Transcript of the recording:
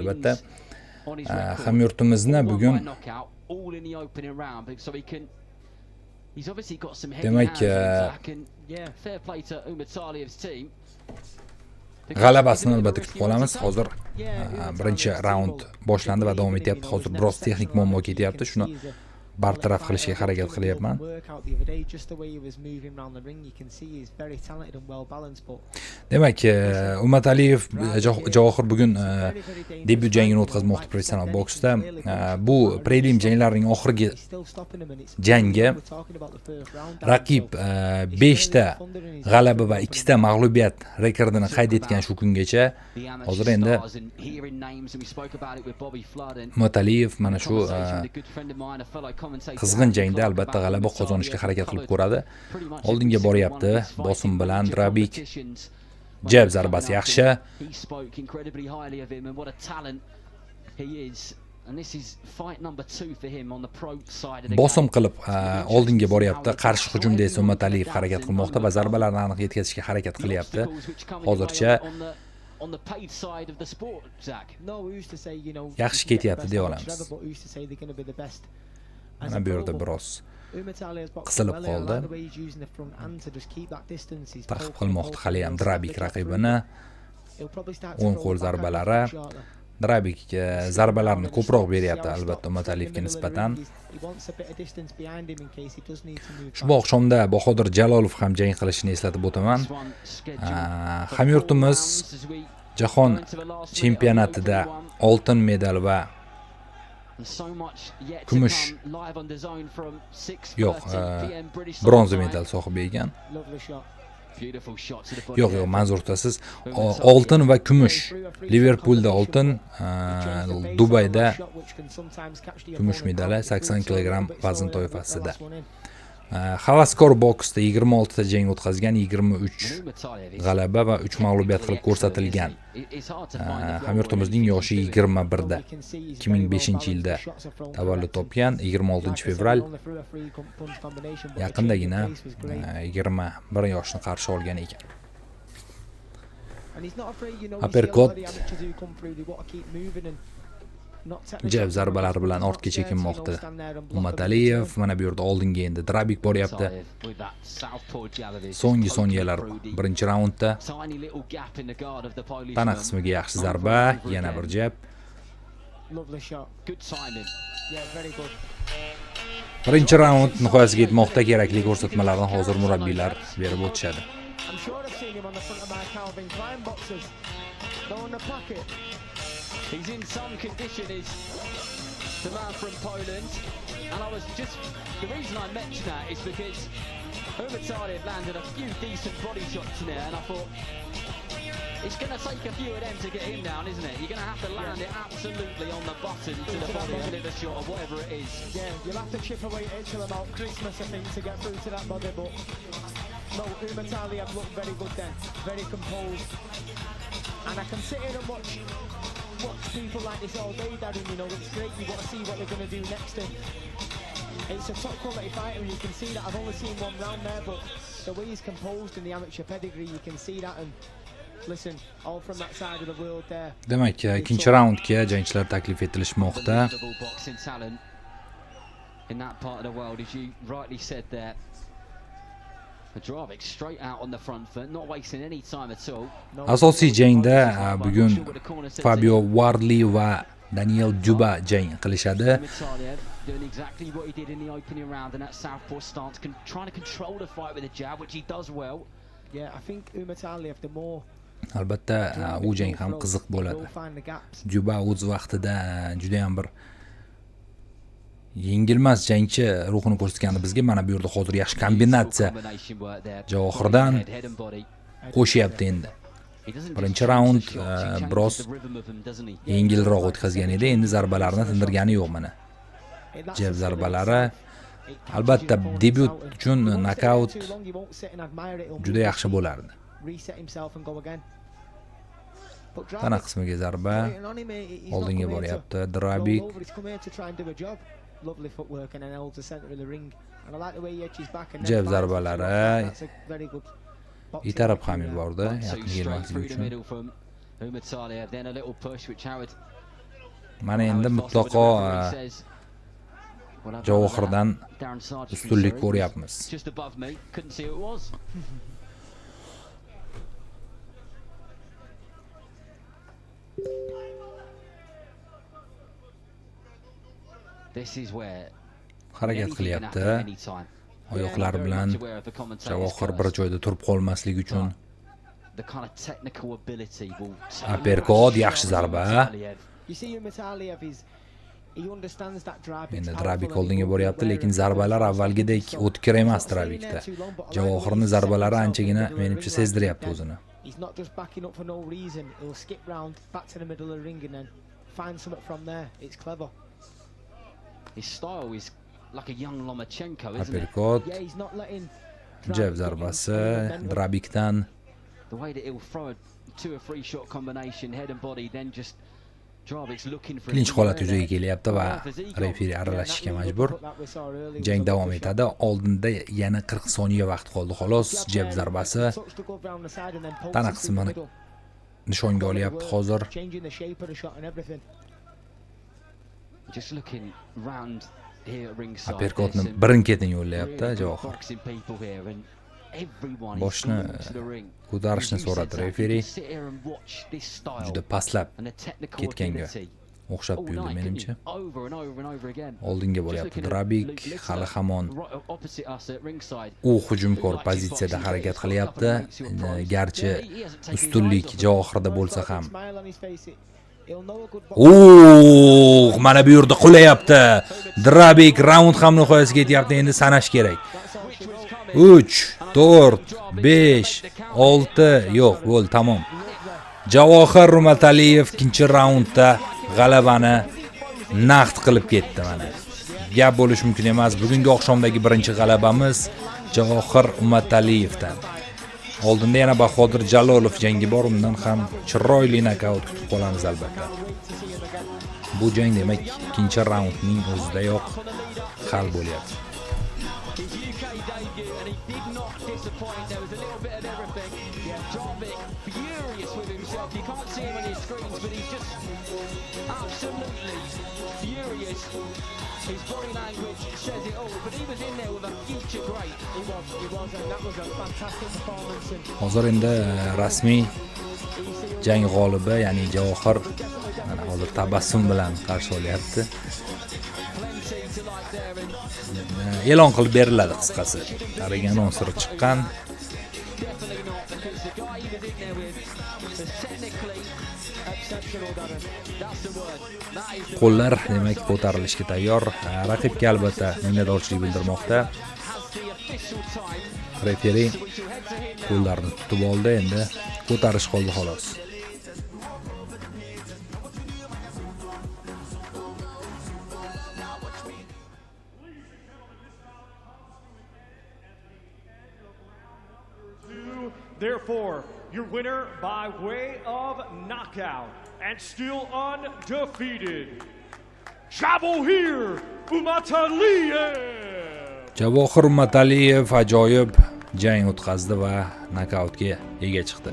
Albatta, hamyurtimizni bugun, demak, g'alabasini albatta kutib qolamiz. Hozir birinchi raund boshlandi va davom etyapti. Hozir biroz texnik muammo ketyapti. Shuni bartaraf qilishga harakat qilyapman. Demak, Umataliyev Javohir bugun debyut jangini o'tkazmoqda professional boksda. Bu prelim janglarining oxirgi jangi. Raqib 5 ta g'alaba va 2 ta mag'lubiyat rekordini qayd etgan shu kungacha. Hozir endi Umataliyev mana shu qizg'in jangda albatta g'alaba qozonishga harakat qilib ko'radi. Oldinga boryapti bosim bilan Drabik. Jab zarbasi yaxshi. Bosim qilib oldinga boryapti. Qarshi hujumda esa Umataliyev harakat qilmoqda va zarbalarni aniq yetkazishga harakat qilyapti. Hozircha yaxshi ketyapti deya olamiz. Mana bu yerda biroz qisilib qoldi. Ta'qib qilmoqda hali ham Drabik raqibini. O'ng qo'l zarbalari. Drabik zarbalarni ko'proq beryapti albatta Umataliyevga nisbatan. Ushbu oqshomda Bahodir Jalolov ham jang qilishini eslatib o'taman. Hamyurtimiz jahon chempionatida oltin medal va kumush, yo'q, bronza medal sohibi ekan. Yo'q, yo'q, manzur tutasiz. Oltin va kumush. Liverpulda oltin, Dubayda kumush medali 80 kilogramm vazn toifasida. Havaskor boksda 26 ta jang o'tkazgan, 23 g'alaba va 3 mag'lubiyat qilib ko'rsatilgan. Hamyurtimizning yoshi 21 da. 2005-yilda tavallud topgan, 26-fevral yaqindagina 21 yoshni qarshi olgan ekan. Uppercut, jab zarbalari bilan ortga chekinmoqda Umataliyev. Mana bu yerda oldinga endi Drabik boryapti. So'nggi soniyalar birinchi raundda. Tana qismiga yaxshi zarba, yana bir jab. Birinchi raund nihoyasiga yetmoqda. Kerakli ko'rsatmalarni hozir murabbiylar berib o'tishadi. He's in some condition, is the man from Poland. And I was just, the reason I mention that is because Umataliev landed a few decent body shots in there, and I thought, it's going to take a few of them to get him down, isn't it? You're going to have to land it absolutely on the button to the body, or liver shot, or whatever it is. Yeah, you'll have to chip away at it till about Christmas, I think, to get through to that body, but no, Umataliev looked very good then, very composed. And I can sit here and watch people like this all day, Darren. You know, it's great. You want to see what they're going to do next. And it's a top quality fighter, and you can see that. I've only seen one round there, but the way he's composed in the amateur pedigree, you can see that. And listen, all from that side of the world there. Demak, ikkinchi raundga jangchilar taklif etilishmoqda. In that part of the world, as you rightly said there. Asosiy jangda bugun Fabio Wardley va Daniel Duba jang qilishadi. Albatta, u jang ham qiziq bo'ladi. Duba o'z vaqtida juda ham bir yengilmas jangchi ruhini ko'rsatgandi bizga. Mana bu yerda hozir yaxshi kombinatsiya Javohirdan qo'shyapti endi. Birinchi raund biroz yengilroq o'tkazgan edi, endi zarbalarni tindirgani yo'q mana. Jab zarbalari albatta debyut uchun nokaut juda yaxshi bo'lardi. Tana qismiga zarba, oldinga boryapti Drabik. Jab zarbalari itarib ham yubordi yaqin kelmaslik uchun. Then a little push, which Howard Mana endi mutlaqo Javohirdan ustunlik ko'ryapmiz. Harakat qilyapti. Oyoqlar bilan Javohir bir joyda turib qolmaslik uchun. Uppercut, yaxshi zarba. Endi Drabik oldinga boryapti, lekin zarbalar avvalgidek o'tkir emas Drabikda. Javohirning zarbalari anchagina menimcha sezdiryapti o'zini. Uppercut, jab zarbasi Drabikdan. Klinch holat yuzaga kelyapti va referi aralashishga majbur. Jang davom etadi. Oldinda yana 40 soniya vaqt qoldi xolos. Jab zarbasi tana qismini nishonga olyapti hozir. Uppercutni birin-ketin yo'llayapti Javohir. Boshni ko'tarishni so'radi referi. Juda pastlab ketganga o'xshab tuyuldi menimcha. Oldinga boryapti Drabik, hali hamon u hujumkor pozitsiyada harakat qilyapti. Garchi ustunlik Javohirda bo'lsa ham. Mana bu yerda qulayapti. Drabik raund ham nihoyasiga yetyapti. Endi sanash kerak. 3, 4, 5, 6, yo'q, bo'ldi, tamom. Javohir Umataliyev ikkinchi raundda g'alabani naqd qilib ketdi mana. Gap bo'lish mumkin emas. Bugungi oqshomdagi birinchi g'alabamiz Javohir Umataliyevdan. Oldinda yana Bahodir Jalolov jangi bor, undan ham chiroyli nokaut kutib qolamiz albatta. Bu jang demak ikkinchi raundning o'zidayoq hal bo'lyapti. Hozir endi rasmiy jang g'olibi, ya'ni Javohir mana hozir tabassum bilan qarshi olyapti. E'lon qilib beriladi qisqasi. Haligi anonseri chiqqan. Qo'llar demak ko'tarilishga tayyor. Raqibga albatta minnatdorchilik bildirmoqda. Referi qo'llarni tutib oldi, endi ko'tarish qoldi xolos. Therefore, your winner by way of knockout and still undefeated, Javohir Umataliyev. Javohir Umataliyev ajoyib jang o'tkazdi va nokautga ega chiqdi.